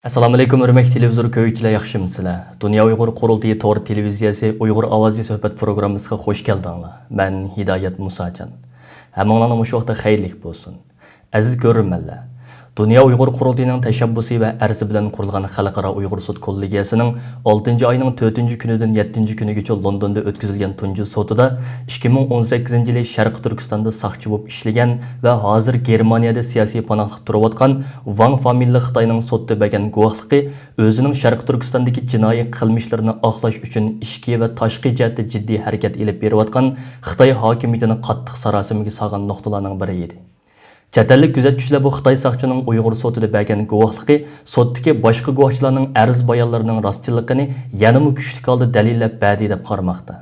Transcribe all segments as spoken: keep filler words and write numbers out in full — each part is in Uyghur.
ئەسسالامۇئەلەيكۇم، ھۆرمەتلىك تېلېۋىزور كۆرگۈچىلەر، ياخشىمۇسىلەر؟ دۇنيا ئۇيغۇر قۇرۇلتىيى تور تېلېۋىزىيەسى ئۇيغۇر ئاۋازى سۆھبەت پروگراممىسىغا خۇش كەلدىڭلار. مەن ھىدايەت مۇساجان. ھەممىڭلارنىڭ مۇشۇ ۋاقتى خەيرلىك بولسۇن. ئەزىز كۆرۈرمەنلەر! دۇنيا ئۇيغۇر قۇرۇلتىيىنىڭ تەشەببۇسى ۋە ئەرزى بىلەن قۇرۇلغان خەلقئارا ئۇيغۇر سوت كوللېگىيەسىنىڭ ئالتىنچى ئاينىڭ تۆتىنچى كۈنىدىن يەتتىنچى كۈنىگىچە لوندوندا ئۆتكۈزۈلگەن تۇنجى سوتىدا ئىككى مىڭ ئون سەككىزىنچى يىلى شەرقىي تۈركىستاندا ساقچى بولۇپ ئىشلىگەن ۋە ھازىر گېرمانىيەدە سىياسىي پاناھلىق تۇرۇۋاتقان ۋاڭ فامىلىلىق خىتاينىڭ سوتتا بەرگەن گۇۋاھلىقى ئۆزىنىڭ شەرقىي تۈركىستاندىكى جىنايى قىلمىشلىرىنى ئاقلاش ئۈچۈن ئىچكى ۋە تاشقى جەھەتتە جىددىي ھەرىكەت ئېلىپ بېرىۋاتقان خىتاي ھاكىمىيىتىنى قاتتىق ساراسىمىگە سالغان نۇقتىلارنىڭ بىرى ئىدى. چەت ئەللىك كۆزەتكۈچىلەر بۇ خىتاي ساقچىنىڭ ئۇيغۇر سوتىدا بەرگەن گۇۋاھلىقى سوتتىكى باشقا گۇۋاھچىلارنىڭ ئەرز بايانلىرىنىڭ راستچىللىقىنى يەنىمۇ كۈچلۈك ھالدا دەلىللەپ بەردى دەپ قارىماقتا.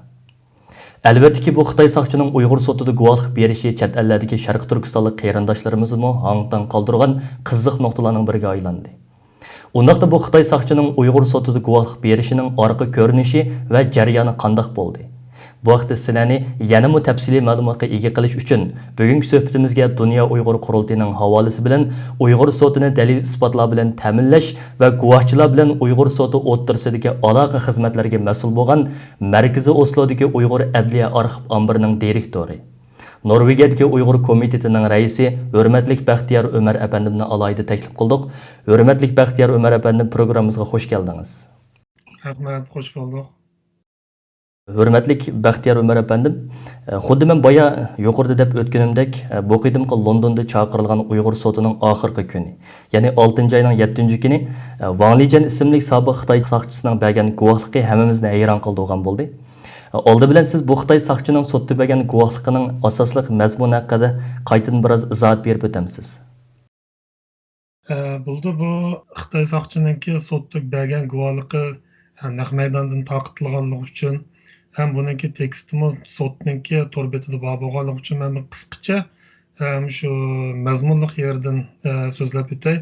ئەلۋەتتىكى، بۇ خىتاي ساقچىنىڭ ئۇيغۇر سوتىدا گۇۋاھلىق بېرىشى چەت ئەللەردىكى شەرقىي تۈركىستانلىق قېرىنداشلىرىمىزنىمۇ ھاڭ-تاڭ قالدۇرغان قىزىق نۇقتىلارنىڭ بىرىگە ئايلاندى. ئۇنداقتا بۇ خىتاي ساقچىنىڭ ئۇيغۇر سوتىدا گۇۋاھلىق بېرىشىنىڭ ئارقا كۆرۈنۈشى ۋە جەريانى قانداق بولدى؟ بۇ ھەقتە سىلەرنى يەنىمۇ تەپسىلىي مەلۇماتقا ئىگە قىلىش ئۈچۈن، بۈگۈنكى سۆھبىتىمىزگە دۇنيا ئۇيغۇر قۇرۇلتىيىنىڭ ھاۋالىسى بىلەن ئۇيغۇر سوتىنى دەلىل-ئىسپاتلار بىلەن تەمىنلەش ۋە گۇۋاھچىلار بىلەن ئۇيغۇر سوتى ئوتتۇرىسىدىكى ئالاقە خىزمەتلەرگە مەسئۇل بولغان مەركىزىي ئوسلودىكى ئۇيغۇر ئەدلىيە ئارخىپ ئامبىرىنىڭ دىرېكتورى، نورۋېگىيەدىكى ئۇيغۇر كومىتېتىنىڭ رەئىسى ھۆرمەتلىك بەختىيار ئۆمەر ئەپەندىمنى ئالاھىدە تەكلىپ قىلدۇق. ھۆرمەتلىك بەختىيار ئۆمەر ئەپەندىم، پروگراممىمىزغا خۇش كەلدىڭىز. رەھمەت، خۇش بولدۇق. ھۆرمەتلىك بەختىيار ئۆمەر ئەپەندىم، خۇددى مەن بايا يۇقىرىدا دەپ ئۆتكىنىمدەك، بۇ قېتىمقى لوندوندا چاقىرىلغان ئۇيغۇر سوتىنىڭ ئاخىرقى كۈنى، يەنى ئالتىنچى ئاينىڭ يەتتىنچى كۈنى، ۋاڭ لىجەن ئىسىملىك سابىق خىتاي ساقچىسىنىڭ بەرگەن گۇۋاھلىقى ھەممىمىزنى ھەيران قالدۇرغان بولدى. ئالدى بىلەن سىز بۇ خىتاي ساقچىنىڭ سوتتا بەرگەن گۇۋاھلىقىنىڭ ئاساسلىق مەزمۇنى ھەققىدە قايتىدىن بىراز ئىزاھات بېرىپ ئۆتەمسىز؟ ئە، بولىدۇ. بۇ خىتاي ساقچىنىڭكى سوتتا بەرگەن گۇۋاھلىقى، ئە، نەق مەيداندىن تارقىتىلغانلىقى ئۈچۈن ھەم بۇنىڭكى تېكىستىمۇ سوتنىڭكى تور بېتىدە بار بولغانلىقى ئۈچۈن مەن بىر قىسقىچە، ئە، مۇشۇ مەزمۇنلۇق يېرىدىن، ئە، سۆزلەپ ئۆتەي.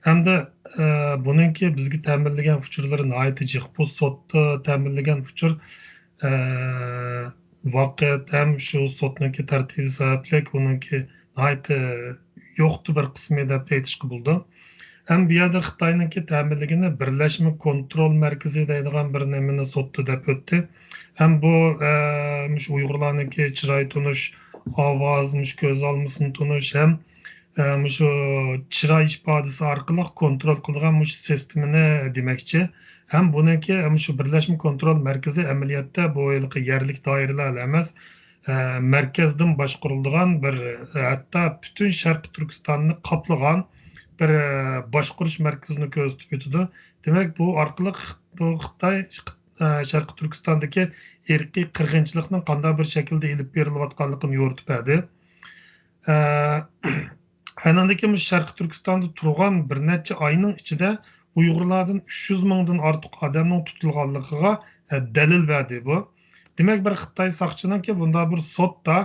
ھەمدە، ئە، بۇنىڭكى بىزگە تەمىنلىگەن ئۇچۇرلىرى ناھايىتى جىق. بۇ سوتتا تەمىنلىگەن ئۇچۇر، ئە، ۋاقىت ھەم شۇ سوتنىڭكى تەرتىپى سەۋەبلىك ئۇنىڭكى ناھايىتى يوقتا بىر قىسمى دەپ ئېيتىشقا بولىدۇ. ھەم بۇ يەردە خىتاينىڭكى تەمىنلىگىنى بىرلەشمە كونترول مەركىزى دەيدىغان بىر نېمىنى سوتتا دەپ ئۆتتى. ھەم بۇ، ئە، مۇشۇ ئۇيغۇرلارنىڭكى چىراي تونۇش، ئاۋاز، مۇشۇ كۆز ئالمىسىنى تونۇش ھەم، ئە، مۇشۇ چىراي ئىپادىسى ئارقىلىق كونترول قىلىدىغان مۇشۇ سىستېمىنى دېمەكچى. ھەم بۇنىڭكى مۇشۇ بىرلەشمە كونترول مەركىزى ئەمەلىيەتتە بۇ ھېلىقى يەرلىك دائىرىلەرلا ئەمەس، ئە، مەركەزدىن باشقۇرۇلىدىغان بىر، ھەتتا پۈتۈن شەرقىي تۈركىستاننى قاپلىغان بىر، ئە، باشقۇرۇش مەركىزىنى كۆرسىتىپ ئۆتىدۇ. دېمەك، بۇ ئارقىلىق خىت-، بۇ خىتاي، ئە، شەرقىي تۈركىستاندىكى ئىرقىي قىرغىنچىلىقنىڭ قانداق بىر شەكىلدە ئېلىپ بېرىلىۋاتقانلىقىنى يورۇتۇپ بەردى. ئە، ئەنىڭدىكى مۇشۇ شەرقىي تۈركىستاندا تۇرغان بىر نەچچە ئاينىڭ ئىچىدە ئۇيغۇرلاردىن ئۈچ يۈز مىڭدىن ئارتۇق ئادەمنىڭ تۇتۇلغانلىقىغا، ئە، دەلىل بەردى بۇ. دېمەك، بىر خىتاي ساقچىنىڭكى بۇنداق بىر سوتتا،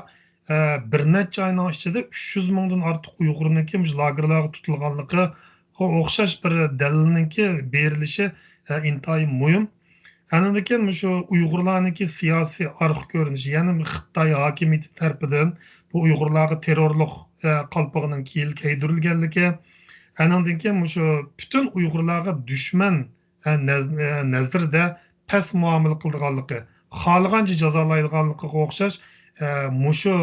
ئە، بىر نەچچە ئاينىڭ ئىچىدە ئۈچ يۈز مىڭدىن ئارتۇق ئۇيغۇرنىڭكى مۇشۇ لاگېرلارغا تۇتۇلغانلىقىغا ئوخشاش بىر دەلىلنىڭكى بېرىلىشى، ئە، ئىنتايىن مۇھىم. ئاندىن كېيىن مۇشۇ ئۇيغۇرلارنىڭكى سىياسىي ئارقا كۆرۈنۈشى، يەنى خىتاي ھاكىمىيىتى تەرىپىدىن بۇ ئۇيغۇرلارغا تېررورلۇق، ئە، قالپىغىنىڭ كىيىل-، كىيدۈرۈلگەنلىكى، ئاندىن كېيىن مۇشۇ پۈتۈن ئۇيغۇرلارغا دۈشمەن، ئە، نەز-، ئە، نەزىرىدە پەس مۇئامىلە قىلىدىغانلىقى، خالىغانچە جازالايدىغانلىقىغا ئوخشاش، ئە، مۇشۇ،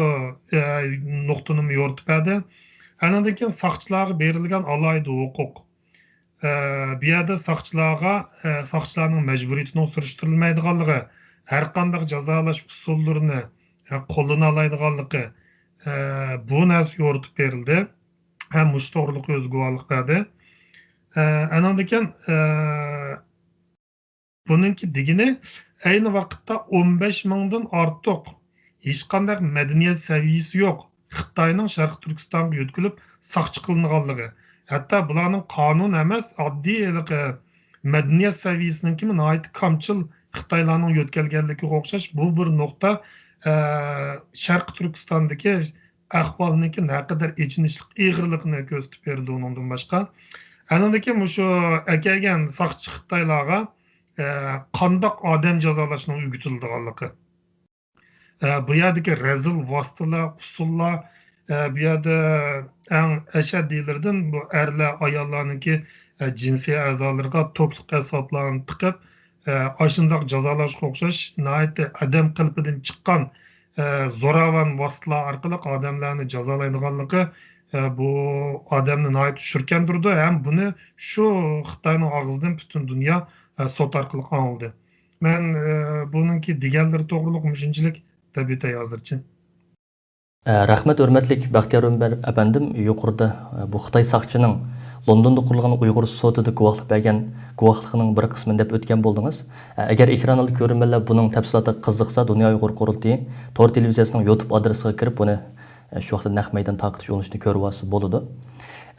ئە، نۇقتىنىمۇ يورۇتۇپ بەردى. ئاندىن كېيىن ساقچىلارغا بېرىلگەن ئالاھىدە ھوقۇق. ئە، بۇ يەردە ساقچىلارغا، ئە، ساقچىلارنىڭ مەجبۇرىيىتىنىڭ سۈرۈشتۈرۈلمەيدىغانلىقى، ھەرقانداق جازالاش ئۇسۇللىرىنى، ئە، قوللىنالايدىغانلىقى، ئە، بۇ نەرسە يورۇتۇپ بېرىلدى. ھەم مۇشۇ توغرىلىق ئۆزى گۇۋاھلىق بەردى. ئە، ئانىڭدىن كېيىن، ئە، بۇنىڭكى دېگىنى، ئەينى ۋاقىتتا ئون بەش مىڭدىن ئارتۇق ھېچقانداق مەدەنىيەت سەۋىيەسى يوق خىتاينىڭ شەرقىي تۈركىستانغا يۆتكىلىپ ساقچى قىلىنغانلىقى، ھەتتا بۇلارنىڭ قانۇن ئەمەس، ئاددىي ھېلىقى مەدەنىيەت سەۋىيەسىنىڭكىمۇ ناھايىتى كامچىل خىتايلارنىڭ يۆتكەلگەنلىكىگە ئوخشاش، بۇ بىر نۇقتا، ئە، شەرقىي تۈركىستاندىكى ئەھۋالنىڭكى نەقەدەر ئېچىنىشلىق ئېغىرلىقىنى كۆرسىتىپ بېرىدۇ. ئۇنىڭدىن باشقا، ئانىڭدىن كېيىن مۇشۇ ئەكەلگەن ساقچى خىتايلارغا، ئە، قانداق ئادەم جازالاشنىڭ ئۆگىتىلىدىغانلىقى، ئە، بۇ يەردىكى رەزىل ۋاسىتىلەر، ئۇسۇللار، ئە، بۇ يەردە ئەڭ ئەشەددىيلىرىدىن بۇ ئەرلەر، ئاياللارنىڭكى، ئە، جىنسىي ئەزالىرىغا توكلۇق ئەسۋابلارنى تىقىپ، ئە، ئاشۇنداق جازالاشقا ئوخشاش ناھايىتى ئادەم قېلىپىدىن چىققان، ئە، زوراۋان ۋاسىتىلەر ئارقىلىق ئادەملەرنى جازالايدىغانلىقى، ئە، بۇ ئادەمنى ناھايىتى چۈشۈركەندۈرىدۇ ھەم بۇنى شۇ خىتاينىڭ ئاغزىدىن پۈتۈن دۇنيا، ئە، سوت ئارقىلىق ئاڭلىدى. مەن، ئە، بۇنىڭكى دېگەنلىرى توغرۇلۇق مۇشۇنچىلىك دەپ ئۆتەي ھازىرچە. ئە، رەھمەت، ھۆرمەتلىك بەختىيار ئۆمەر ئەپەندىم. يۇقىرىدا، ئە، بۇ خىتاي ساقچىنىڭ لوندوندا قۇرۇلغان ئۇيغۇر سوتىدا گۇۋاھلىق بەرگەن گۇۋاھلىقنىڭ بىر قىسمىنى دەپ ئۆتكەن بولدىڭىز. ئە، ئەگەر ئېكران ئالدى كۆرۈرمەنلەر بۇنىڭ تەپسىلاتىغا قىزىقسا، دۇنيا ئۇيغۇر قۇرۇلتىيى تور تېلېۋىزىيەسىنىڭ يۇتۇب ئادرېسىغا كىرىپ، بۇنى، ئە، شۇ ۋاقىتتا نەق مەيدان تارقىتىش ئۇرۇنۇشىنى كۆرۈۋالسا بولىدۇ.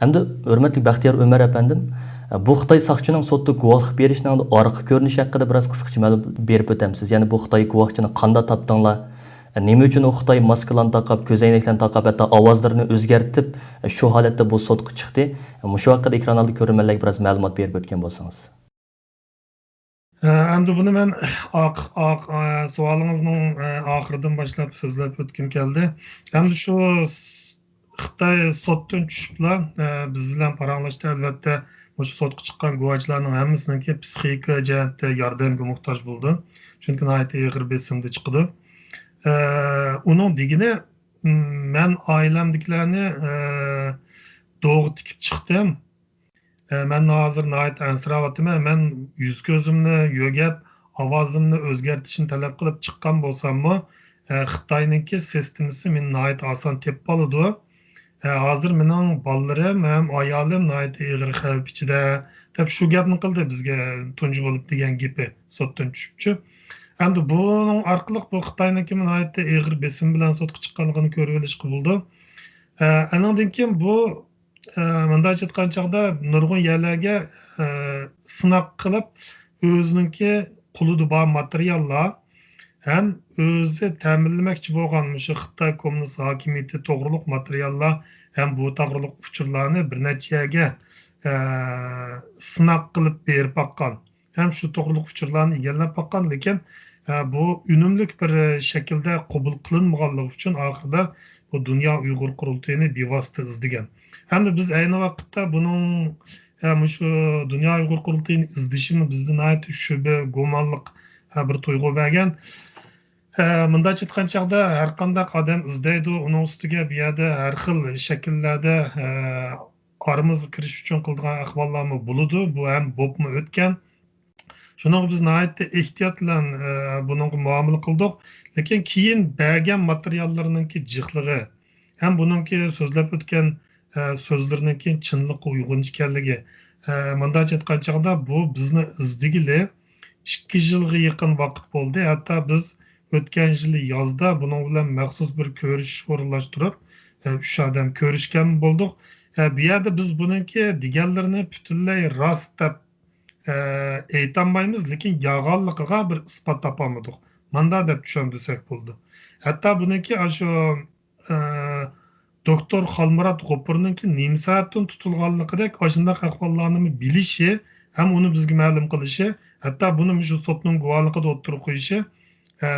ئەمدى ھۆرمەتلىك بەختىيار ئۆمەر ئەپەندىم، ئە، بۇ خىتاي ساقچىنىڭ سوتتا گۇۋاھلىق بېرىشىنىڭ ئارقا كۆرۈنۈشى ھەققىدە بىراز قىسقىچە مەلۇمات بېرىپ ئۆتەمسىز؟ يەنى بۇ خىتاي گۇۋاھچىنى قانداق تاپتىڭلار؟ نېمە ئۈچۈن ئۇ خىتاي ماسكىلارنى تاقاپ، كۆزەينەكلەرنى تاقاپ، ھەتتا ئاۋازلىرىنى ئۆزگەرتىپ، شۇ ھالەتتە بۇ سوتقا چىقتى؟ مۇشۇ ھەققىدە ئېكران ئالدى كۆرۈرمەنلەرگە بىراز مەلۇمات بېرىپ ئۆتكەن بولسىڭىز. ئە، ئەمدى بۇنى مەن ئاق-، ئاق-، ئە، سوئالىڭىزنىڭ، ئە، ئاخىرىدىن باشلاپ سۆزلەپ ئۆتكۈم كەلدى. ئەمدى شۇ خىتاي سوتتىن چۈشۈپلا، ئە، بىز بىلەن پاراڭلاشتى. ئەلۋەتتە، مۇشۇ سوتقا چىققان گۇۋاھچىلارنىڭ ھەممىسىنىڭكى پسىخىكا جەھەتتە ياردەمگە موھتاج بولىدۇ. چۈنكى ناھايىتى ئېغىر بېسىمدا چىقىدۇ. ئە، ئۇنىڭ دېگىنى، م، مەن ئائىلەمدىكىلەرنى، ئە، دوغا تىكىپ چىقتىم. ئە، مەن ھازىر ناھايىتى ئەنسىرەۋاتىمەن. مەن يۈز-كۆزۈمنى يۆگەپ، ئاۋازىمنى ئۆزگەرتىشنى تەلەپ قىلىپ چىققان بولساممۇ، ئە، خىتاينىڭكى سىستېمىسى مېنى ناھايىتى ئاسان تېپىپ ئالىدۇ. ئە، ھازىر مېنىڭ بالىلىرىم ھەم ئايالىم ناھايىتى ئېغىر خەۋپ ئىچىدە، دەپ شۇ گەپنى قىلدى بىزگە تۇنجى بولۇپ دېگەن گېپى سوتتىن چۈشۈپچۇ. ئەمدى بۇنىڭ ئارقىلىق بۇ خىتاينىڭكى ناھايىتى ئېغىر بېسىم بىلەن سوتقا چىققانلىقىنى كۆرۈۋېلىشقا بولىدۇ. ئە، ئانىڭدىن كېيىن بۇ، ئە، مۇنداقچە ئېيتقان چاغدا نۇرغۇن يەرلەرگە، ئە، سىناق قىلىپ، ئۆزىنىڭكى قولىدا بار ماتېرىياللار ھەم ئۆزى تەمىنلىمەكچى بولغان مۇشۇ خىتاي كوممۇنىست ھاكىمىيىتى توغرۇلۇق ماتېرىياللار ھەم بۇ توغرۇلۇق ئۇچۇرلارنى بىر نەچچە يەرگە، ئە، سىناق قىلىپ بېرىپ باققان. ھەم شۇ توغرۇلۇق ئۇچۇرلارنى ئىگىلەپ باققان، لېكىن، ئە، بۇ ئۈنۈملۈك بىر شەكىلدە قوبۇل قىلىنمىغانلىقى ئۈچۈن ئاخىرىدا بۇ دۇنيا ئۇيغۇر قۇرۇلتىيىنى بىۋاسىتە ئىزدىگەن. ھەمدە بىز ئەينى ۋاقىتتا بۇنىڭ، ئە، مۇشۇ دۇنيا ئۇيغۇر قۇرۇلتىيىنى ئىزدىشىمۇ بىزدە ناھايىتى شۈبھە، گۇمانلىق، ئە، بىر تۇيغۇ بەرگەن. ئە، مۇنداقچە ئېيتقان چاغدا ھەرقانداق ئادەم ئىزدەيدۇ، ئۇنىڭ ئۈستىگە بۇ يەردە ھەر خىل شەكىللەردە، ئە، ئارىمىزغا كىرىش ئۈچۈن قىلىدىغان ئەھۋاللارمۇ بولىدۇ. بۇ ھەم بوپمۇ ئۆتكەن. شۇنىڭغا بىز ناھايىتى ئېھتىيات بىلەن، ئە، بۇنىڭغا مۇئامىلە قىلدۇق. لېكىن كېيىن بەرگەن ماتېرىياللىرىنىڭكى جىقلىقى ھەم بۇنىڭكى سۆزلەپ ئۆتكەن، ئە، سۆزلىرىنىڭكى چىنلىققا ئۇيغۇن ئىكەنلىكى، ئە، مۇنداقچە ئېيتقان چاغدا بۇ بىزنى ئىزدىگىلى ئىككى يىلغا يېقىن ۋاقىت بولدى. ھەتتا بىز ئۆتكەن يىلى يازدا بۇنىڭ بىلەن مەخسۇس بىر كۆرۈشۈش ئورۇنلاشتۇرۇپ، ئە، ئۈچ ئادەم كۆرۈشكەن بولدۇق. ئە، بۇ يەردە بىز بۇنىڭكى دېگەنلىرىنى پۈتۈنلەي راست دەپ، ئە، ئېيتالمايمىز، لېكىن يالغانلىقىغا بىر ئىسپات تاپالمىدۇق. ماندا دەپ چۈشەندۈرسەك بولىدۇ. ھەتتا بۇنىڭكى ئاشۇ، ئە، دوكتور خالمۇرات غوپۇرنىڭكى نېمە سەۋەبتىن تۇتۇلغانلىقىدەك ئاشۇنداق ئەھۋاللارنىمۇ بىلىشى ھەم ئۇنى بىزگە مەلۇم قىلىشى، ھەتتا بۇنى مۇشۇ سوتنىڭ گۇۋاھلىقىدا ئوتتۇرىغا قويۇشى، ئە،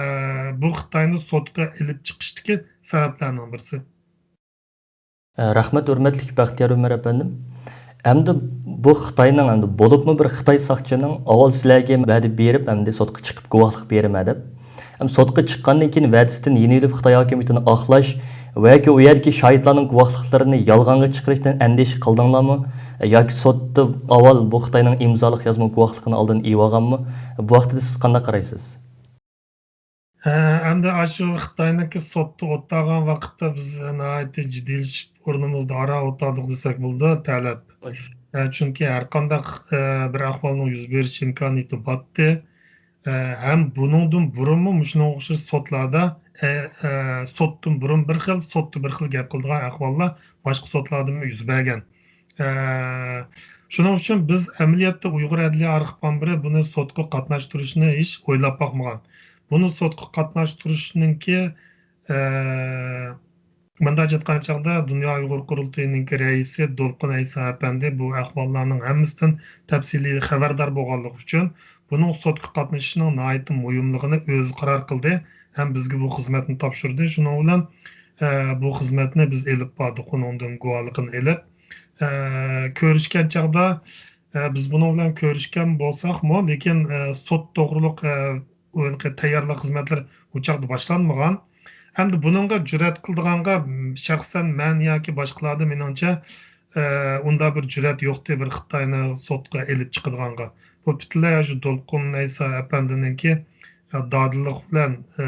بۇ خىتاينى سوتقا ئېلىپ چىقىشتىكى سەۋەبلەرنىڭ بىرسى. ئە، رەھمەت، ھۆرمەتلىك بەختىيار ئۆمەر ئەپەندىم. ئەمدى بۇ خىتاينىڭ، ئەمدى بولۇپمۇ بىر خىتاي ساقچىنىڭ ئاۋۋال سىلەرگە ۋەدە بېرىپ، ئەمدى سوتقا چىقىپ گۇۋاھلىق بېرىمەن دەپ، ئەمدى سوتقا چىققاندىن كېيىن ۋەدىسىدىن يېنىۋېلىپ خىتاي ھاكىمىيىتىنى ئاقلاش ۋە ياكى ئۇ يەردىكى شاھىتلارنىڭ گۇۋاھلىقلىرىنى يالغانغا چىقىرىشتىن ئەندىشە قىلدىڭلارمۇ؟ ياكى سوتتا ئاۋۋال بۇ خىتاينىڭ ئىمزالىق يازما گۇۋاھلىقىنى ئالدىن ئېلىۋالغانمۇ؟ بۇ ھەقتە سىز قانداق قارايسىز؟ ھە، ئەمدى ئاشۇ خىتاينىڭكى سوتتا ئولتۇرغان ۋاقىتتا بىز ناھايىتى جىددىيلىشىپ ئورنىمىزدا ئاران ئولتۇردۇق دېسەك بولىدۇ، تەلەپ. ھە، چۈنكى ھەرقانداق، ئە، بىر ئەھۋالنىڭ يۈز بېرىش ئىمكانىيىتى بارتتى. ئە، ھەم بۇنىڭدىن بۇرۇنمۇ مۇشۇنىڭغا ئوخشاش سوتلاردا، ئە، ئە، سوتتىن بۇرۇن بىر خىل، سوتتا بىر خىل گەپ قىلىدىغان ئەھۋاللار باشقا سوتلاردىمۇ يۈز بەرگەن. ئە، شۇنىڭ ئۈچۈن بىز ئەمەلىيەتتە ئۇيغۇر ئەدلىيە ئارخىپئامبىرى بۇنى سوتقا قاتناشتۇرۇشنى ھېچ ئويلاپ باقمىغان. بۇنى سوتقا قاتناشتۇرۇشنىڭكى، ئە، مۇنداقچە ئېيتقان چاغدا، دۇنيا ئۇيغۇر قۇرۇلتىيىنىڭكى رەئىسى دولقۇن ئەيسا ئەپەندى بۇ ئەھۋاللارنىڭ ھەممىسىدىن تەپسىلىي خەۋەردار بولغانلىقى ئۈچۈن، بۇنىڭ سوتقا قاتنىشىشنىڭ ناھايىتى مۇھىملىقىنى ئۆزى قارار قىلدى ھەم بىزگە بۇ خىزمەتنى تاپشۇردى. شۇنىڭ بىلەن، ئە، بۇ خىزمەتنى بىز ئېلىپ باردۇق، ئۇنىڭدىن گۇۋاھلىقىنى ئېلىپ. ئە، كۆرۈشكەن چاغدا، ئە، بىز بۇنىڭ بىلەن كۆرۈشكەن بولساقمۇ، لېكىن، ئە، سوت توغرۇلۇق، ئە، ئۇ ھېلىقى تەييارلىق خىزمەتلىرى ئۇ چاغدا باشلانمىغان. ئەمدى بۇنىڭغا جۈرئەت قىلىدىغانغا، م، شەخسەن مەن ياكى باشقىلاردا مېنىڭچە، ئە، ئۇنداق بىر جۈرئەت يوقتى، بىر خىتاينى سوتقا ئېلىپ چىقىدىغانغا. بۇ پۈتۈنلەي شۇ دولقۇن ئەيسا ئەپەندىنىڭكى، ئە، دادىللىق بىلەن، ئە،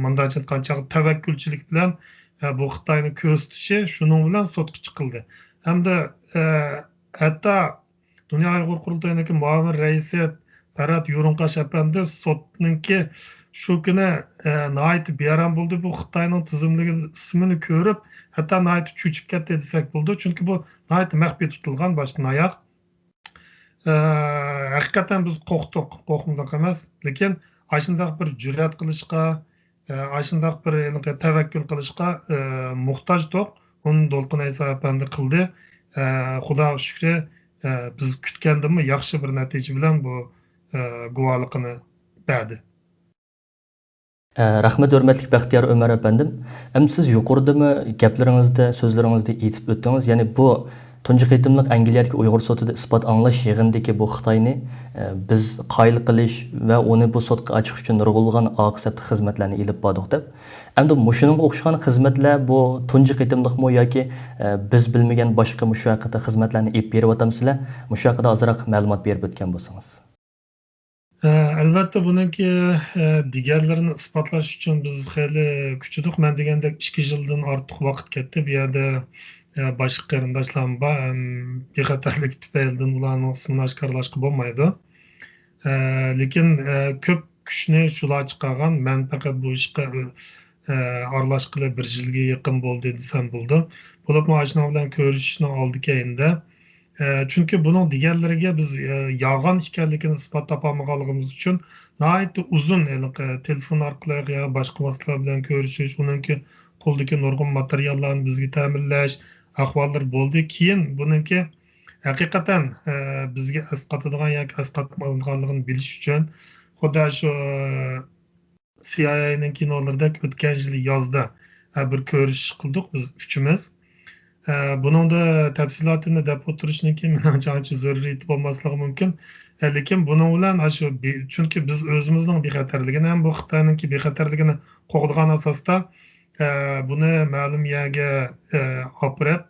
مۇنداقچە ئېيتقان چاغدا تەۋەككۈلچىلىك بىلەن، ئە، بۇ خىتاينى كۆرسىتىشى شۇنىڭ بىلەن سوتقا چىقىلدى. ھەمدە، ئە، ھەتتا دۇنيا ئۇيغۇر قۇرۇلتىيىنىڭكى مۇئاۋىن رەئىسى پەرھات يۇرۇڭقاش ئەپەندى سوتنىڭكى شۇ كۈنى، ئە، ناھايىتى بىئارام بولدى. بۇ خىتاينىڭ تىزىملىكى ئىسمىنى كۆرۈپ، ھەتتا ناھايىتى چۆچۈپ كەتتى دېسەك بولىدۇ. چۈنكى بۇ ناھايىتى مەخپىي تۇتۇلغان باشتىن ئاياغ. ئە، ھەقىقەتەن بىز قورقتۇق، قورقمىدۇق ئەمەس. لېكىن ئاشۇنداق بىر جۈرئەت قىلىشقا، ئە، ئاشۇنداق بىر ھېلىقى تەۋەككۈل قىلىشقا، ئە، موھتاجدۇق. ئۇنى دولقۇن ئەيسا ئەپەندى قىلدى. ئە، خۇداغا شۈكرى، ئە، بىز كۈتكەندىنمۇ ياخشى بىر نەتىجە بىلەن بۇ، ئە، گۇۋاھلىقىنى بەردى. ئە، رەھمەت، ھۆرمەتلىك بەختىيار ئۆمەر ئەپەندىم. ئەمدى سىز يۇقىرىدىمۇ گەپلىرىڭىزدە، سۆزلىرىڭىزدە ئېيتىپ ئۆتتىڭىز، يەنى بۇ تۇنجى قېتىملىق ئەنگلىيەدىكى ئۇيغۇر سوتىدا ئىسپات ئاڭلاش يىغىنىدىكى بۇ خىتاينى، ئە، بىز قايىل قىلىش ۋە ئۇنى بۇ سوتقا ئاچىقىش ئۈچۈن نۇرغۇنلىغان ئاقسەپتە خىزمەتلەرنى ئېلىپ باردۇق دەپ. ئەمدى مۇشۇنىڭغا ئوخشىغان خىزمەتلەر بۇ تۇنجى قېتىملىقمۇ ياكى، ئە، بىز بىلمىگەن باشقا مۇشۇ ھەققىدە خىزمەتلەرنى ئېلىپ بېرىۋاتامسىلەر؟ مۇشۇ ھەققىدە ئازراق مەلۇمات بېرىپ ئۆتكەن بولسىڭىز. ئە، ئەلۋەتتە، بۇنىڭكى، ئە، دېگەنلىرىنى ئىسپاتلاش ئۈچۈن بىز خېلى كۈچىدۇق. مەن دېگەندەك، ئىككى يىلدىن ئارتۇق ۋاقىت كەتتى. بۇ يەردە، ئە، باشقا قېرىنداشلارمۇ بار، ھەم بىخەتەرلىك تۈپەيلىدىن ئۇلارنىڭ ئىسمىنى ئاشكارىلاشقا بولمايدۇ. ئە، لېكىن، ئە، كۆپ كۈچنى شۇلار چىقارغان. مەن پەقەت بۇ ئىشقا، ئە، ئارىلاشقىلى بىر يىلغا يېقىن بولدى دېسەم بولىدۇ. بولۇپمۇ ئاشۇنىڭ بىلەن كۆرۈشۈشنىڭ ئالدى كەينىدە، ئە، چۈنكى بۇنىڭ دېگەنلىرىگە بىز، ئە، يالغان ئىكەنلىكىنى ئىسپات تاپالمىغانلىقىمىز ئۈچۈن ناھايىتى ئۇزۇن ھېلىقى تېلېفون ئارقىلىق يا باشقا ۋاسىتىلەر بىلەن كۆرۈشۈش، ئۇنىڭكى قولىدىكى نۇرغۇن ماتېرىياللارنى بىزگە تەمىنلەش ئەھۋاللىرى بولدى. كېيىن بۇنىڭكى ھەقىقەتەن، ئە، بىزگە ئەسقاتىدىغان ياكى ئەسقاتمايدىغانلىقىنى بىلىش ئۈچۈن خۇددى شۇ، ئە، سى ئاي ئەينىڭ كىنولىرىدەك ئۆتكەن يىلى يازدا، ئە، بىر كۆرۈشۈش قىلدۇق بىز ئۈچىمىز. ئە، بۇنىڭدا تەپسىلاتىنى دەپ ئولتۇرۇشنىڭكى مېنىڭچە ئانچە زۆرۈرىيىتى بولماسلىقى مۇمكىن. ئە، لېكىن بۇنىڭ بىلەن ئاشۇ بى-، چۈنكى بىز ئۆزىمىزنىڭ بىخەتەرلىكىنى ھەم بۇ خىتاينىڭكى بىخەتەرلىكىنى قوغدىغان ئاساستا، ئە، بۇنى مەلۇم يەرگە، ئە، ئاپىرىپ،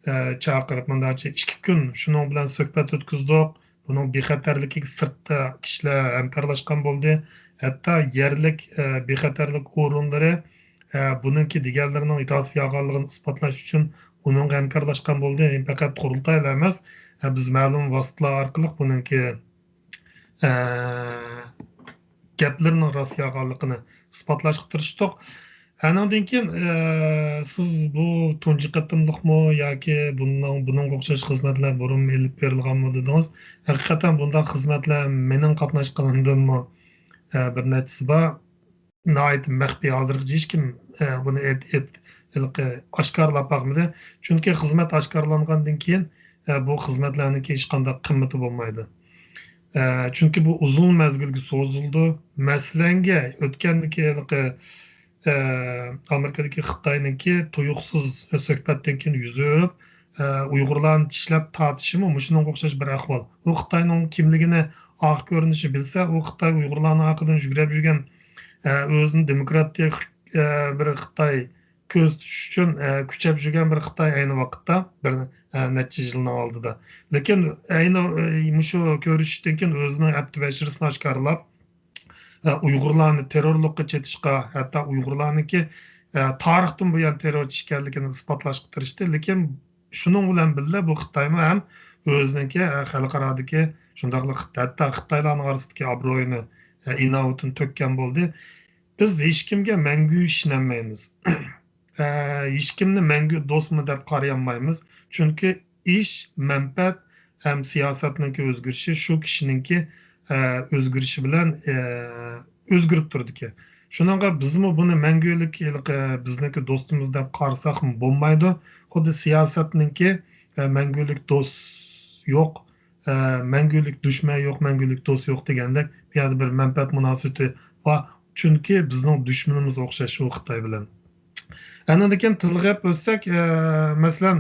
ئە، چاقىرىپ، مۇنداقچە ئىككى كۈن شۇنىڭ بىلەن سۆھبەت ئۆتكۈزدۇق. بۇنىڭ بىخەتەرلىكىگە سىرتتا كىشىلەر ھەمكارلاشقان بولدى. ھەتتا يەرلىك، ئە، بىخەتەرلىك ئورۇنلىرى، ئە، بۇنىڭكى دېگەنلىرىنىڭ راست يالغانلىقىنى ئىسپاتلاش ئۈچۈن ئۇنىڭغا ھەمكارلاشقان بولدى. پەقەت قۇرۇلتايلا ئەمەس، ئە، بىز مەلۇم ۋاسىتىلەر ئارقىلىق بۇنىڭكى ئە، گەپلىرىنىڭ راست يالغانلىقىنى ئىسپاتلاشقا تىرىشتۇق. ئەنىڭدىن كېيىن، ئە، سىز بۇ تۇنجى قېتىملىقمۇ ياكى بۇنىڭ، بۇنىڭغا ئوخشاش خىزمەتلەر بۇرۇنمۇ ئېلىپ بېرىلغانمۇ دېدىڭىز. ھەقىقەتەن بۇنداق خىزمەتلەر مېنىڭ قاتناشقىنىمدىنمۇ، ئە، بىر نەچچىسى بار. ناھايىتى مەخپىي، ھازىرغىچە ھېچكىم، ئە، بۇنى ئېيت-، ئېيت-، ھېلىقى ئاشكارىلاپ باقمىدى. چۈنكى خىزمەت ئاشكارىلانغاندىن كېيىن، ئە، بۇ خىزمەتلەرنىڭكى ھېچقانداق قىممىتى بولمايدۇ. ئە، چۈنكى بۇ ئۇزۇن مەزگىلگە سوزۇلىدۇ. مەسىلەنگە، ئۆتكەندىكى ھېلىقى، ئە، ئامېرىكىدىكى خىتاينىڭكى تۇيۇقسىز سۆھبەتتىن كېيىن يۈز ئۆرۈپ، ئە، ئۇيغۇرلارنى چىشلەپ تارتىشىمۇ مۇشۇنىڭغا ئوخشاش بىر ئەھۋال. ئۇ خىتاينىڭ كىملىكىنى ئاق كۆرۈنۈشى بىلسە، ئۇ خىتاي ئۇيغۇرلارنىڭ ئارقىدىن يۈگرەپ يۈرگەن، ئە، ئۆزىنى دېموكراتىك، ئە، بىر خىتاي كۆرسىتىش ئۈچۈن، ئە، كۈچەپ يۈرگەن بىر خىتاي ئەينى ۋاقىتتا، بىر، ئە، نەچچە يىلنىڭ ئالدىدا. لېكىن ئەينى، ئە، مۇشۇ كۆرۈشۈشتىن كېيىن ئۆزىنىڭ ھەپتە بەشىرىسىنى ئاشكارىلاپ، ئە، ئۇيغۇرلارنى تېررورلۇققا چېتىشقا، ھەتتا ئۇيغۇرلارنىڭكى، ئە، تارىختىن بۇيان تېررورچى ئىكەنلىكىنى ئىسپاتلاشقا تىرىشتى. لېكىن شۇنىڭ بىلەن بىللە، بۇ خىتايمۇ ھەم ئۆزىنىڭكى، ئە، خەلقئارادىكى، شۇنداقلا خىت-، ھەتتا خىتايلارنىڭ ئارىسىدىكى ئابرۇيىنى، ئە، ئىناۋىتىنى تۆككەن بولدى. بىز ھېچكىمگە مەڭگۈ ئىشىنەلمەيمىز. ئە، ھېچكىمنى مەڭگۈ دوستمۇ دەپ قارىيالمايمىز. چۈنكى ئىش، مەنپەئەت ھەم سىياسەتنىڭكى ئۆزگىرىشى شۇ كىشىنىڭكى، ئە، ئۆزگىرىشى بىلەن، ئە، ئۆزگىرىپ تۇرىدىكەن. شۇنىڭغا بىزمۇ بۇنى مەڭگۈلۈك ھېلىقى بىزنىڭكى دوستىمىز دەپ قارىساقمۇ بولمايدۇ. خۇددى سىياسەتنىڭكى، ئە، مەڭگۈلۈك دوست يوق، ئە، مەڭگۈلۈك دۈشمەن يوق، مەڭگۈلۈك دوست يوق دېگەندەك، بۇ يەردە بىر مەنپەئەت مۇناسىۋىتى بار. چۈنكى بىزنىڭ دۈشمىنىمىز ئوخشاش ئۇ خىتاي بىلەن. ئەنىڭدىن كېيىن تىلغا ئۆتسەك، ئە، مەسىلەن،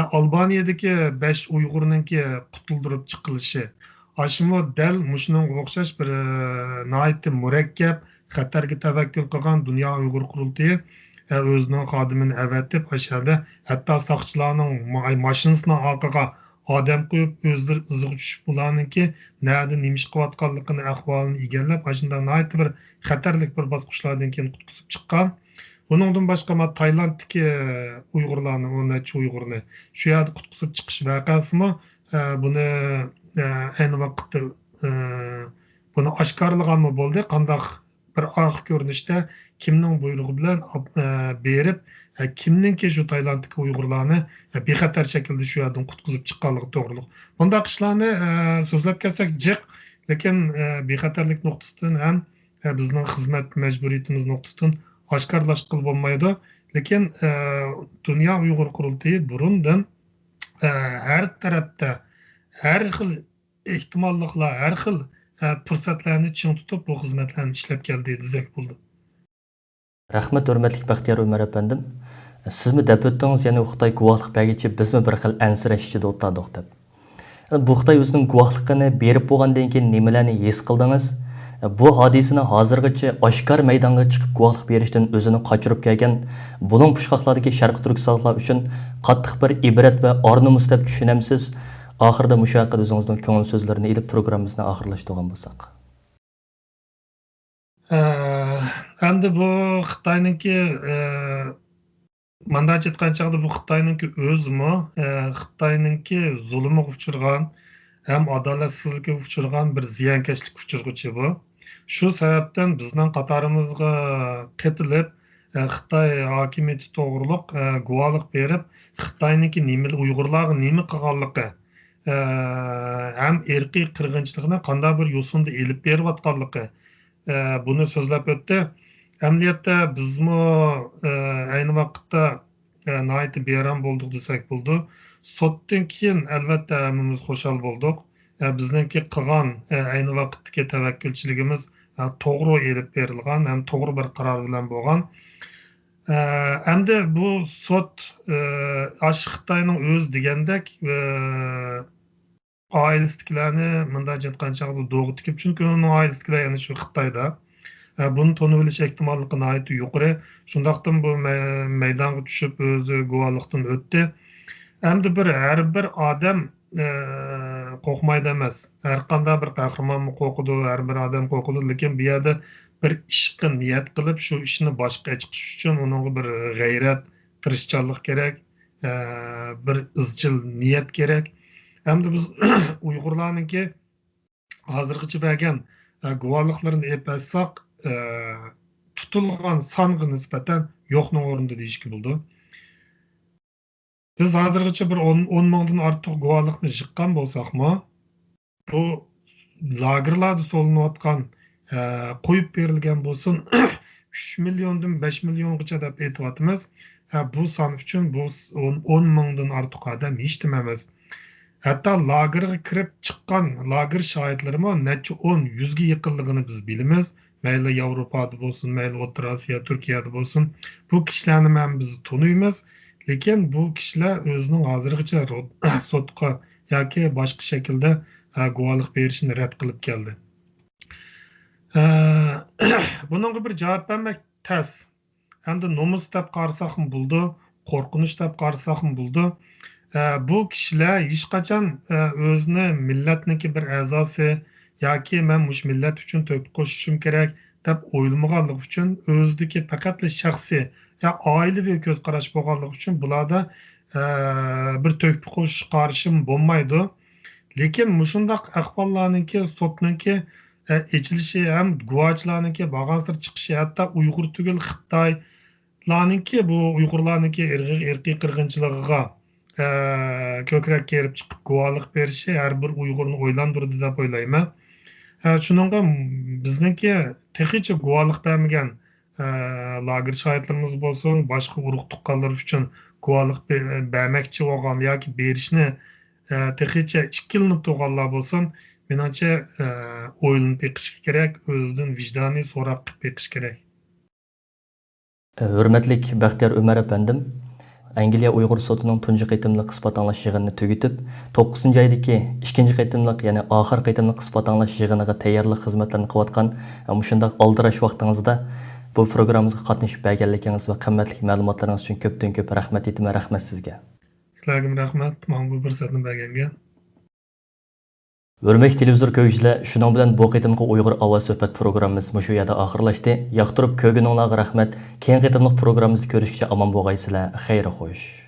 ئالبانىيەدىكى بەش ئۇيغۇرنىڭكى قۇتۇلدۇرۇپ چىقىلىشى، ئاشۇمۇ دەل مۇشۇنىڭغا ئوخشاش بىر، ئە، ناھايىتى مۇرەككەپ، خەتەرگە تەۋەككۈل قىلغان دۇنيا ئۇيغۇر قۇرۇلتىيى، ئە، ئۆزىنىڭ خادىمىنى ئەۋەتىپ، ئاشۇ يەردە ھەتتا ساقچىلارنىڭ ما-، ماشىنىسىنىڭ ئارقىغا ئادەم قويۇپ، ئۆزلىرى ئىزىغا چۈشۈپ، بۇلارنىڭكى نەدە نېمە ئىش قىلىۋاتقانلىقىنى، ئەھۋالىنى ئىگىلەپ، ئاشۇنداق ناھايىتى بىر خەتەرلىك بىر باسقۇچلاردىن كېيىن قۇتقۇزۇپ چىققان. بۇنىڭدىن باشقا، ما، تايلاندتىكى ئۇيغۇرلارنى، ئون نەچچە ئۇيغۇرنى شۇ يەردە قۇتقۇزۇپ چىقىش ۋەقەسىمۇ، ئە، بۇنى، ئە، ئەينى ۋاقىتتا، ئە، بۇنى ئاشكارىلىغانمۇ بولدى. قانداق بىر ئارقا كۆرۈنۈشتە كىمنىڭ بۇيرۇقى بىلەن ئاپ-، ئە، بېرىپ، ئە، كىمنىڭكى شۇ تايلاندتىكى ئۇيغۇرلارنى، ئە، بىخەتەر شەكىلدە شۇ يەردىن قۇتقۇزۇپ چىققانلىقى توغرۇلۇق. بۇنداق ئىشلارنى، ئە، سۆزلەپ كەتسەك جىق، لېكىن، ئە، بىخەتەرلىك نۇقتىسىدىن ھەم، ئە، بىزنىڭ خىزمەت مەجبۇرىيىتىمىز نۇقتىسىدىن ئاشكارىلاشقىلى بولمايدۇ. لېكىن، ئە، دۇنيا ئۇيغۇر قۇرۇلتىيى بۇرۇندىن، ئە، ھەر تەرەپتە، ھەر خىل ئېھتىماللىقلار، ھەر خىل، ئە، پۇرسەتلەرنى چىڭ تۇتۇپ، بۇ خىزمەتلەرنى ئىشلەپ كەلدى دېسەك بولىدۇ. رەھمەت، ھۆرمەتلىك بەختىيار ئۆمەر ئەپەندىم. سىزمۇ دەپ ئۆتتىڭىز، يەنى خىتاي گۇۋاھلىق بەرگىچە بىزمۇ بىر خىل ئەنسىرەش ئىچىدە ئولتۇردۇق دەپ. بۇ خىتاي ئۆزىنىڭ گۇۋاھلىقىنى بېرىپ بولغاندىن كېيىن نېمىلەرنى ھېس قىلدىڭىز؟ بۇ ھادىسىنى ھازىرغىچە ئاشكارا مەيدانغا چىقىپ گۇۋاھلىق بېرىشتىن ئۆزىنى قاچۇرۇپ كەلگەن بۇلۇڭ پۇچقاقلاردىكى شەرقىي تۈركىستانلىقلار ئۈچۈن قاتتىق بىر ئىبرەت ۋە ئار-نومۇس دەپ چۈشىنەمسىز؟ ئاخىرىدا مۇشۇ ھەققىدە ئۆزىڭىزنىڭ كۆڭۈل سۆزلىرىنى ئېلىپ پروگراممىمىزنى ئاخىرلاشتۇرغان بولساق. ئە، ئەمدى بۇ خىتاينىڭكى، ئە، مانداقچە ئېيتقان چاغدا بۇ خىتاينىڭكى ئۆزىمۇ، ئە، خىتاينىڭكى زۇلۇمىغا ئۇچرىغان ھەم ئادالەتسىزلىكىگە ئۇچرىغان بىر زىيانكەشلىك ئۇچرىغۇچى بۇ. شۇ سەۋەبتىن بىزنىڭ قاتارىمىزغا قېتىلىپ، ئە، خىتاي ھاكىمىيىتى توغرۇلۇق، ئە، گۇۋاھلىق بېرىپ، خىتاينىڭكى نېمە، ئۇيغۇرلارغا نېمە قىلغانلىقى، ئە، ھەم ئىرقىي قىرغىنچىلىقنى قانداق بىر يوسۇندا ئېلىپ بېرىۋاتقانلىقى، ئە، بۇنى سۆزلەپ ئۆتتى. ئەمەلىيەتتە بىزمۇ، ئە، ئەينى ۋاقىتتا، ئە، ناھايىتى بىئارام بولدۇق دېسەك بولىدۇ. سوتتىن كېيىن، ئەلۋەتتە، ھەممىمىز خۇشال بولدۇق. ئە، بىزنىڭكى قىلغان، ئە، ئەينى ۋاقىتتىكى تەۋەككۈلچىلىكىمىز، ئە، توغرا ئېلىپ بېرىلغان ھەم توغرا بىر قارار بىلەن بولغان. ئە، ئەمدى بۇ سوت، ئە، ئاشۇ خىتاينىڭ ئۆزى دېگەندەك، ئە، ئائىلىسىدىكىلەرنى مۇنداق ئېيتقان چاغدا دوغا تىكىپ، چۈنكى ئۇنىڭ ئائىلىسىدىكىلەر يەنە شۇ خىتايدا. ئە، بۇنى تونۇۋېلىش ئېھتىماللىقى ناھايىتى يۇقىرى. شۇنداقتىن بۇ مەي-، مەيدانغا چۈشۈپ، ئۆزى گۇۋاھلىقتىن ئۆتتى. ئەمدى بىر، ھەر بىر ئادەم، ئە، قورقمايدۇ ئەمەس. ھەر قانداق بىر قەھرىمانمۇ قورقىدۇ، ھەر بىر ئادەم قورقىدۇ. لېكىن بۇ يەردە بىر ئىشقا نىيەت قىلىپ، شۇ ئىشنى باشقا چىقىش ئۈچۈن ئۇنىڭغا بىر غەيرەت، تىرىشچانلىق كېرەك، ئە، بىر ئىزچىل نىيەت كېرەك. ئەمدى بىز ئۇيغۇرلارنىڭكى ھازىرغىچە بەرگەن، ئە، گۇۋاھلىقلىرىنى ئېلىپ ئېيتساق، ئە، تۇتۇلغان سانغا نىسبەتەن يوقنىڭ ئورنىدا دېيىشكە بولىدۇ. بىز ھازىرغىچە بىر ئون، ئون مىڭدىن ئارتۇق گۇۋاھلىقنى يىغقان بولساقمۇ، بۇ لاگېرلاردا سولىنىۋاتقان، ئە، قويۇپ بېرىلگەن بولسۇن، ئۈچ مىليوندىن بەش مىليونغىچە دەپ ئېيتىۋاتىمىز. ئە، بۇ سان ئۈچۈن بۇ س-، ئون، ئون مىڭدىن ئارتۇق ئادەم ھېچنېمە ئەمەس. ھەتتا لاگېرغا كىرىپ چىققان لاگېر شاھىتلىرىمۇ نەچچە ئون، يۈزگە يېقىنلىقىنى بىز بىلىمىز. مەيلى ياۋروپادا بولسۇن، مەيلى ئوتتۇرا ئاسىيا، تۈركىيەدە بولسۇن. بۇ كىشىلەرنى ھەم بىز تونۇيمىز. لېكىن بۇ كىشىلەر ئۆزىنىڭ ھازىرغىچە رو-، سوتقا ياكى باشقا شەكىلدە، ئە، گۇۋاھلىق بېرىشىنى رەت قىلىپ كەلدى. ئە، بۇنىڭغا بىر جاۋاب بەرمەك تەس. ئەمدى نومۇس دەپ قارىساقمۇ بولىدۇ، قورقۇنچ دەپ قارىساقمۇ بولىدۇ. ئە، بۇ كىشىلەر ھېچقاچان، ئە، ئۆزىنى مىللەتنىڭكى بىر ئەزاسى ياكى مەن مۇشۇ مىللەت ئۈچۈن تۆھپە قوشۇشۇم كېرەك دەپ ئويلىمىغانلىقى ئۈچۈن، ئۆزىدىكى پەقەتلا شەخسىي يا ئائىلىۋى كۆز قاراش بولغانلىقى ئۈچۈن بۇلاردا، ئە، بىر تۆھپە قوشۇش قارىشىمۇ بولمايدۇ. لېكىن مۇشۇنداق ئەھۋاللارنىڭكى، سوتنىڭكى، ئە، ئېچىلىشى ھەم گۇۋاچىلارنىڭكى بارغانسېرى چىقىشى، ھەتتا ئۇيغۇر تۈگۈل خىتايلارنىڭكى بۇ ئۇيغۇرلارنىڭكى ئىرقىي، ئىرقىي قىرغىنچىلىقىغا، ئە، كۆكرەك كېرىپ چىقىپ گۇۋاھلىق بېرىشى ھەر بىر ئۇيغۇرنى ئويلاندۇرىدۇ دەپ ئويلايمەن. ئە، شۇنىڭغا بىزنىڭكى تېخىچە گۇۋاھلىق بەرمىگەن، ئە، لاگېر شاھىتلىرىمىز بولسۇن، باشقا ئۇرۇق تۇغقانلىرى ئۈچۈن گۇۋاھلىق بە-، بەرمەكچى بولغان ياكى بېرىشنى، ئە، تېخىچە ئىككىلىنىپ تۇرغانلار بولسۇن، مېنىڭچە، ئە، ئويلىنىپ بېقىشى كېرەك، ئۆزىدىن ۋىجدانىي سوراق قىلىپ بېقىشى كېرەك. ھۆرمەتلىك بەختىيار ئۆمەر ئەپەندىم، ئەنگلىيە ئۇيغۇر سوتىنىڭ تۇنجى قېتىملىق ئىسپات ئاڭلاش يىغىنىنى تۈگىتىپ، توققۇزىنچى ئايدىكى ئىككىنچى قېتىملىق، يەنى ئاخىرقى قېتىملىق ئىسپات ئاڭلاش يىغىنىغا تەييارلىق خىزمەتلىرىنى قىلىۋاتقان مۇشۇنداق ئالدىراش ۋاقتىڭىزدا بۇ پروگراممىمىزغا قاتنىشىپ بەرگەنلىكىڭىز ۋە قىممەتلىك مەلۇماتلىرىڭىز ئۈچۈن كۆپتىن كۆپ رەھمەت ئېيتىمەن. رەھمەت سىزگە. سىلەرگىمۇ رەھمەت، ماڭا بۇ پۇرسەتنى بەرگەنگە. ھۆرمەتلىك تېلېۋىزور كۆرگۈچىلەر، شۇنىڭ بىلەن بۇ قېتىمقى ئۇيغۇر ئاۋازى سۆھبەت پروگراممىمىز مۇشۇ يەردە ئاخىرلاشتى. ياقتۇرۇپ كۆرگىنىڭلارغا رەھمەت. كېيىنكى قېتىملىق پروگراممىمىزدا كۆرۈشكىچە ئامان بولغايسىلەر. خەير خوش.